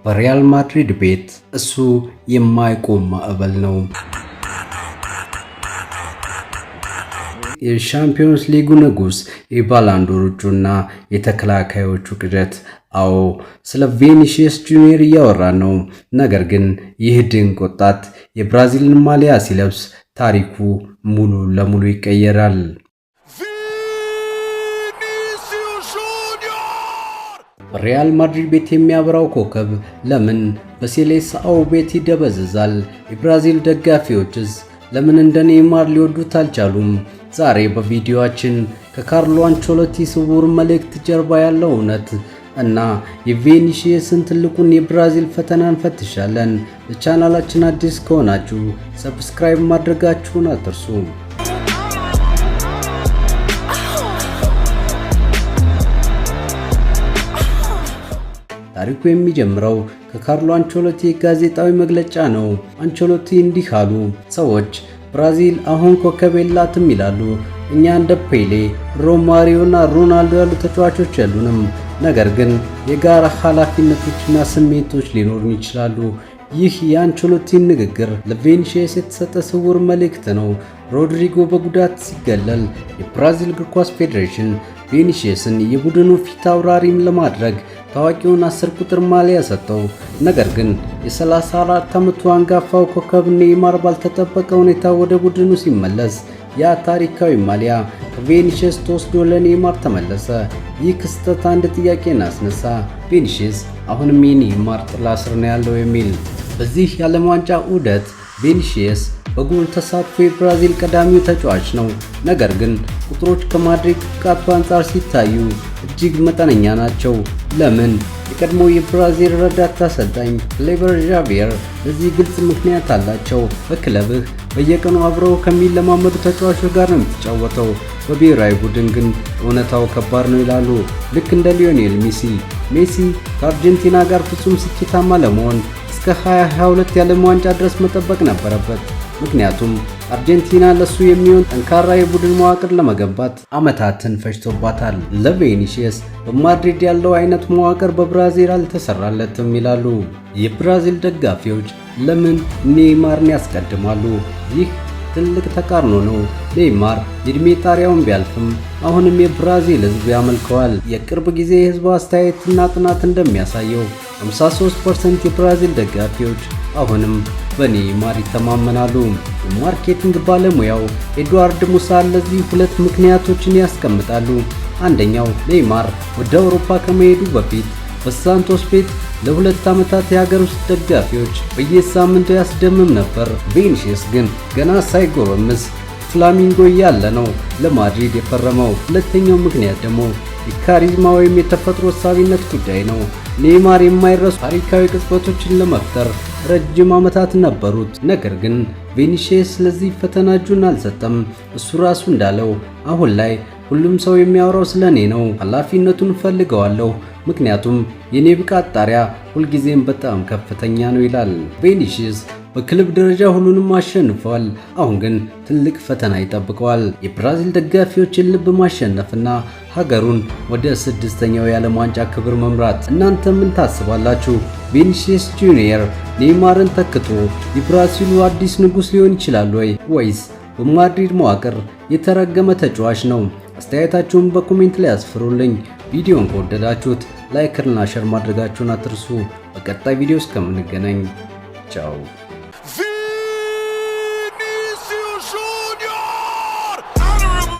በሪያል ማድሪድ ቤት እሱ የማይቆም ማዕበል ነው። የሻምፒዮንስ ሊጉ ንጉስ፣ የባላንዶር እጩና የተከላካዮቹ ቅዠት። አዎ፣ ስለ ቪኒሲየስ ጁኒየር እያወራን ነው። ነገር ግን ይህ ድንቅ ወጣት የብራዚልን ማሊያ ሲለብስ ታሪኩ ሙሉ ለሙሉ ይቀየራል። Vinícius Júnior! በሪያል ማድሪድ ቤት የሚያበራው ኮከብ ለምን በሴሌሳኦ ቤት ይደበዝዛል? የብራዚል ደጋፊዎችስ ለምን እንደ ኔይማር ሊወዱት አልቻሉም? ዛሬ በቪዲዮአችን ከካርሎ አንቸሎቲ ስውር መልእክት ጀርባ ያለው እውነት እና የቪኒሲየስን ትልቁን የብራዚል ፈተና እንፈትሻለን። ለቻናላችን አዲስ ከሆናችሁ subscribe ማድረጋችሁን አትርሱ። ታሪኩ የሚጀምረው ከካርሎ አንቸሎቲ ጋዜጣዊ መግለጫ ነው። አንቸሎቲ እንዲህ አሉ። "ሰዎች ብራዚል አሁን ኮከብ የላትም ይላሉ። እኛ እንደ ፔሌ፣ ሮማሪዮ እና ሮናልዶ ያሉ ተጫዋቾች የሉንም። ነገር ግን የጋራ ኃላፊነቶችና ስሜቶች ሊኖሩን ይችላሉ።" ይህ የአንቸሎቲን ንግግር ለቪኒሲየስ የተሰጠ ስውር መልእክት ነው። ሮድሪጎ በጉዳት ሲገለል የብራዚል እግር ኳስ ፌዴሬሽን ቪኒሲየስን የቡድኑ ፊት አውራሪም ለማድረግ ታዋቂውን 10 ቁጥር ማሊያ ሰጠው። ነገር ግን የ34 ዓመቱ አንጋፋው ኮከብ ኔይማር ባልተጠበቀ ሁኔታ ወደ ቡድኑ ሲመለስ ያ ታሪካዊ ማሊያ ከቪኒሲየስ ተወስዶ ለኔይማር ተመለሰ። ይህ ክስተት አንድ ጥያቄን አስነሳ። ቪኒሲየስ አሁንም የኔይማር ጥላ ስር ነው ያለው የሚል። በዚህ የዓለም ዋንጫ ዑደት ቪኒሲየስ በጎል ተሳትፎ የብራዚል ቀዳሚው ተጫዋች ነው። ነገር ግን ቁጥሮች ከማድሪድ ብቃቱ አንጻር ሲታዩ እጅግ መጠነኛ ናቸው። ለምን? የቀድሞ የብራዚል ረዳት አሰልጣኝ ክሌበር ዣቪየር ለዚህ ግልጽ ምክንያት አላቸው። "በክለብህ በየቀኑ አብረው ከሚለማመዱ ተጫዋቾች ጋር ነው የምትጫወተው። በብሔራዊ ቡድን ግን እውነታው ከባድ ነው" ይላሉ። ልክ እንደ ሊዮኔል ሜሲ። ሜሲ ከአርጀንቲና ጋር ፍጹም ስኬታማ ለመሆን እስከ 2022 የዓለም ዋንጫ ድረስ መጠበቅ ነበረበት። ምክንያቱም አርጀንቲና ለሱ የሚሆን ጠንካራ የቡድን መዋቅር ለመገንባት ዓመታትን ፈጅቶባታል። ለቪኒሲየስ በማድሪድ ያለው አይነት መዋቅር በብራዚል አልተሰራለትም ይላሉ። የብራዚል ደጋፊዎች ለምን ኔይማርን ያስቀድማሉ? ይህ ትልቅ ተቃርኖ ነው። ኔይማር የዕድሜ ጣሪያውን ቢያልፍም አሁንም የብራዚል ሕዝብ ያመልከዋል። የቅርብ ጊዜ የሕዝብ አስተያየትና ጥናት እንደሚያሳየው 53% የብራዚል ደጋፊዎች አሁንም በኔይማር ይተማመናሉ። የ marketing ባለሙያው ኤድዋርድ ሙሳ ለዚህ ሁለት ምክንያቶችን ያስቀምጣሉ። አንደኛው ኔይማር ወደ አውሮፓ ከመሄዱ በፊት በሳንቶስ ቤት ለ2 ዓመታት የሀገር ውስጥ ደጋፊዎች በየሳምንቱ ያስደምም ነበር። ቪኒሲየስ ግን ገና ሳይጎረምስ ፍላሚንጎ እያለ ነው ለማድሪድ የፈረመው። ሁለተኛው ምክንያት ደግሞ የ charisma ወይም የተፈጥሮ ሳቢነት ጉዳይ ነው። ኔይማር የማይረሱ ታሪካዊ ቅጽበቶችን ለመፍጠር ረጅም ዓመታት ነበሩት። ነገር ግን ቪኒሲየስ ለዚህ ፈተና እጁን አልሰጠም። እሱ ራሱ እንዳለው፣ "አሁን ላይ ሁሉም ሰው የሚያወራው ስለ እኔ ነው። ኃላፊነቱን እፈልገዋለሁ፣ ምክንያቱም የኔ ብቃት ጣሪያ ሁልጊዜም በጣም ከፍተኛ ነው" ይላል። ቪኒሲየስ በክለብ ደረጃ ሁሉንም አሸንፏል። አሁን ግን ትልቅ ፈተና ይጠብቀዋል። የብራዚል ደጋፊዎችን ልብ ማሸነፍና ሀገሩን ወደ ስድስተኛው የዓለም ዋንጫ ክብር መምራት። እናንተ ምን ታስባላችሁ? ቪኒሲየስ ጁኒየር ኔይማርን ተክቶ የብራዚሉ አዲስ ንጉሥ ሊሆን ይችላል ወይ? ወይስ በማድሪድ መዋቅር የተረገመ ተጫዋች ነው? አስተያየታችሁን በ comment ላይ አስፍሩልኝ። ቪዲዮን ከወደዳችሁት like እና share ማድረጋችሁን አትርሱ። በቀጣይ ቪዲዮ እስከምንገናኝ ቻው።